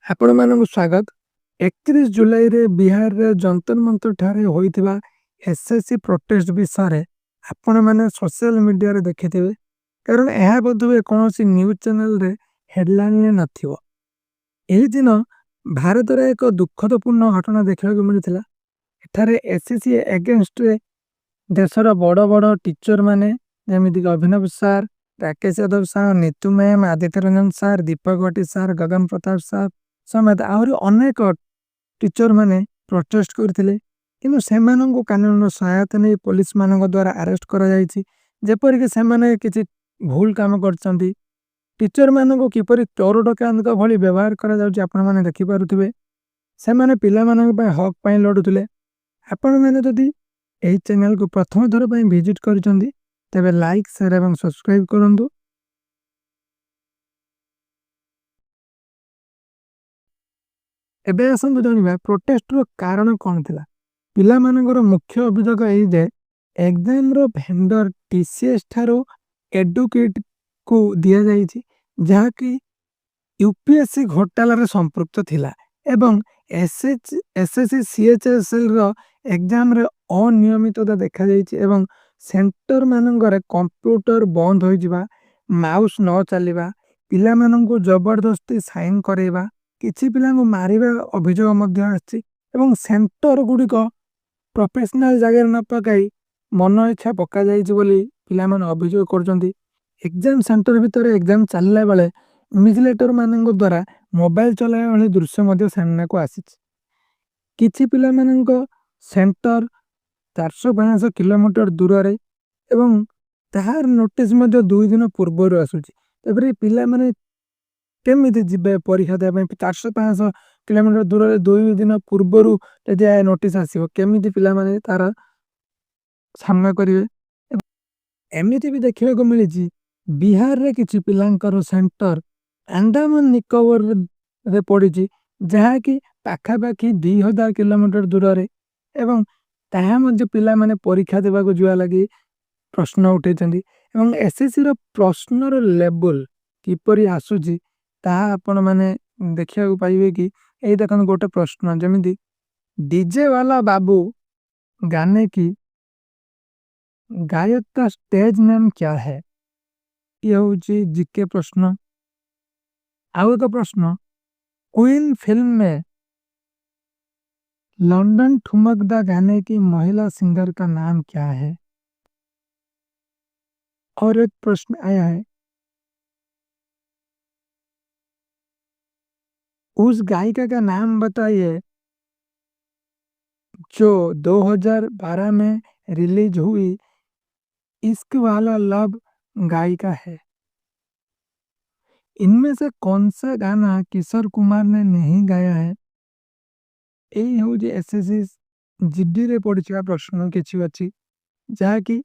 ଆପଣମାନଙ୍କୁ ସ୍ୱାଗତ। 31 ଜୁଲାଇରେ ବିହାରରେ ଯନ୍ତର ମନ୍ତର ଠାରେ ହୋଇଥିବା ଏସ୍ଏସ୍ସି ପ୍ରୋଟେଷ୍ଟ ବିଷୟରେ ଆପଣମାନେ ସୋସିଆଲ ମିଡ଼ିଆରେ ଦେଖିଥିବେ, କାରଣ ଏହା ବୋଧହୁଏ କୌଣସି ନ୍ୟୁଜ୍ ଚ୍ୟାନେଲରେ ହେଡ଼ଲାଇନରେ ନଥିବ। ଏହି ଦିନ ଭାରତରେ ଏକ ଦୁଃଖଦପୂର୍ଣ୍ଣ ଘଟଣା ଦେଖିବାକୁ ମିଳିଥିଲା। ଏଠାରେ ଏସ୍ଏସ୍ସି ଏଗେନଷ୍ଟରେ ଦେଶର ବଡ଼ ବଡ଼ ଟିଚରମାନେ, ଯେମିତିକି Abhinav sir, Rakesh Yadav sir, Nitu ma'am, Aditya Ranjan sir, Deepak Bhati sir, Gagan Pratap sir ସମେତ ଆହୁରି ଅନେକ ଟିଚରମାନେ ପ୍ରୋଟେଷ୍ଟ କରିଥିଲେ। କିନ୍ତୁ ସେମାନଙ୍କୁ କାନୁନର ସହାୟତା ନେଇ ପୋଲିସମାନଙ୍କ ଦ୍ୱାରା ଆରେଷ୍ଟ କରାଯାଇଛି, ଯେପରିକି ସେମାନେ କିଛି ଭୁଲ କାମ କରିଛନ୍ତି। ଟିଚରମାନଙ୍କୁ କିପରି ଚୋର ଡକାୟତଙ୍କ ଭଳି ବ୍ୟବହାର କରାଯାଉଛି, ଆପଣମାନେ ଦେଖିପାରୁଥିବେ। ସେମାନେ ପିଲାମାନଙ୍କ ପାଇଁ, ହକ୍ ପାଇଁ ଲଢ଼ୁଥିଲେ। ଆପଣମାନେ ଯଦି ଏହି ଚ୍ୟାନେଲକୁ ପ୍ରଥମ ଥର ପାଇଁ ଭିଜିଟ୍ କରିଛନ୍ତି, ତେବେ ଲାଇକ୍, ସେୟାର ଏବଂ ସବସ୍କ୍ରାଇବ୍ କରନ୍ତୁ। ଏବେ ଆସନ୍ତୁ ଜାଣିବା ପ୍ରୋଟେଷ୍ଟର କାରଣ କ'ଣ ଥିଲା। ପିଲାମାନଙ୍କର ମୁଖ୍ୟ ଅଭିଯୋଗ ଏଇ ଯେ ଏକ୍ଜାମର ଭେଣ୍ଡର ଟିସିଏସ୍ ଠାରୁ ଏଡୁକିଟକୁ ଦିଆଯାଇଛି, ଯାହାକି ୟୁପିଏସ୍ସି ଘୋଟାଲାରେ ସମ୍ପୃକ୍ତ ଥିଲା ଏବଂ ଏସ୍ଏସ୍ସି ସିଏଚ୍ଏସ୍ଏଲ୍ର ଏକ୍ଜାମରେ ଅନିୟମିତତା ଦେଖାଯାଇଛି ଏବଂ ସେଣ୍ଟର ମାନଙ୍କରେ କମ୍ପ୍ୟୁଟର ବନ୍ଦ ହୋଇଯିବା, ମାଉସ୍ ନ ଚାଲିବା, ପିଲାମାନଙ୍କୁ ଜବରଦସ୍ତି ସାଇନ୍ କରାଇବା, କିଛି ପିଲାଙ୍କୁ ମାରିବା ଅଭିଯୋଗ ମଧ୍ୟ ଆସିଛି ଏବଂ ସେଣ୍ଟର ଗୁଡ଼ିକ ପ୍ରଫେସନାଲ ଜାଗାରେ ନ ପକାଇ ମନ ଇଚ୍ଛା ପକାଯାଇଛି ବୋଲି ପିଲାମାନେ ଅଭିଯୋଗ କରୁଛନ୍ତି। ଏକ୍ଜାମ ସେଣ୍ଟର ଭିତରେ ଏକ୍ଜାମ ଚାଲିଲା ବେଳେ ଇନଭିଜିଲେଟର ମାନଙ୍କ ଦ୍ୱାରା ମୋବାଇଲ ଚଲାଇବା ଭଳି ଦୃଶ୍ୟ ମଧ୍ୟ ସାମ୍ନାକୁ ଆସିଛି। କିଛି ପିଲାମାନଙ୍କ ସେଣ୍ଟର 400-500 କିଲୋମିଟର ଦୂରରେ ଏବଂ ତାହାର ନୋଟିସ୍ ମଧ୍ୟ 2 ଦିନ ପୂର୍ବରୁ ଆସୁଛି। ତାପରେ ପିଲାମାନେ କେମିତି ଯିବେ ପରୀକ୍ଷା ଦେବା ପାଇଁ? 400-500 କିଲୋମିଟର ଦୂରରେ 2 ଦିନ ପୂର୍ବରୁ ଯଦି ନୋଟିସ୍ ଆସିବ, କେମିତି ପିଲାମାନେ ତାର ସାମ୍ନା କରିବେ? ଏମିତି ବି ଦେଖିବାକୁ ମିଳିଛି, ବିହାରରେ କିଛି ପିଲାଙ୍କର ସେଣ୍ଟର ଆଣ୍ଡାମାନ ନିକୋବରରେ ପଡ଼ିଛି, ଯାହାକି ପାଖାପାଖି 2000 କିଲୋମିଟର ଦୂରରେ ଏବଂ ତାହା ମଧ୍ୟ ପିଲାମାନେ ପରୀକ୍ଷା ଦେବାକୁ ଯିବା ଲାଗି ପ୍ରଶ୍ନ ଉଠେଇଛନ୍ତି। ଏବଂ ଏସ୍ଏସ୍ସିର ପ୍ରଶ୍ନର ଲେବୁଲ କିପରି ଆସୁଛି, ତାହା ଆପଣମାନେ ଦେଖିବାକୁ ପାଇବେ କି ଏଇ ଦେଖନ୍ତୁ ଗୋଟେ ପ୍ରଶ୍ନ, ଯେମିତି "डीजे वाला बाबू गाने की गायक का स्टेज नेम क्या है?" ଇଏ ହେଉଛି ଜିକେ ପ୍ରଶ୍ନ। ଆଉ ଏକ ପ୍ରଶ୍ନ, "क्वीन फिल्म में लंदन ठुमकदा गाने की महिला सिंगर का नाम क्या है?" और एक प्रश्न आया है, "उस गायिका का नाम बताइए जो 2012 में रिलीज हुई इश्क वाला लव गायिका है। इनमें से कौन सा गाना किशोर कुमार ने नहीं गाया है?" ଏଇ ହେଉଛି ଏସ୍ଏସ୍ସି ଜିଡିରେ ପଡ଼ିଥିବା ପ୍ରଶ୍ନ କିଛି ଅଛି, ଯାହାକି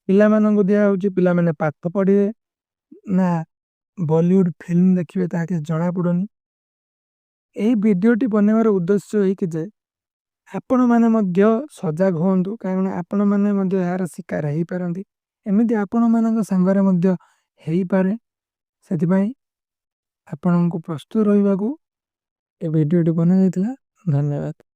ପିଲାମାନଙ୍କୁ ଦିଆହେଉଛି। ପିଲାମାନେ ପାଠ ପଢ଼ିବେ ନା ବଲିଉଡ଼ ଫିଲ୍ମ ଦେଖିବେ, ତାହା କିଛି ଜଣାପଡ଼ୁନି। ଏହି ଭିଡ଼ିଓଟି ବନେଇବାର ଉଦ୍ଦେଶ୍ୟ ଏହିକି ଯେ ଆପଣମାନେ ମଧ୍ୟ ସଜାଗ ହୁଅନ୍ତୁ, କାରଣ ଆପଣମାନେ ମଧ୍ୟ ଏହାର ଶିକାର ହେଇପାରନ୍ତି। ଏମିତି ଆପଣମାନଙ୍କ ସାଙ୍ଗରେ ମଧ୍ୟ ହେଇପାରେ। ସେଥିପାଇଁ ଆପଣଙ୍କୁ ପ୍ରସ୍ତୁତ ରହିବାକୁ ଏ ଭିଡ଼ିଓଟି ବନାଯାଇଥିଲା। ଧନ୍ୟବାଦ।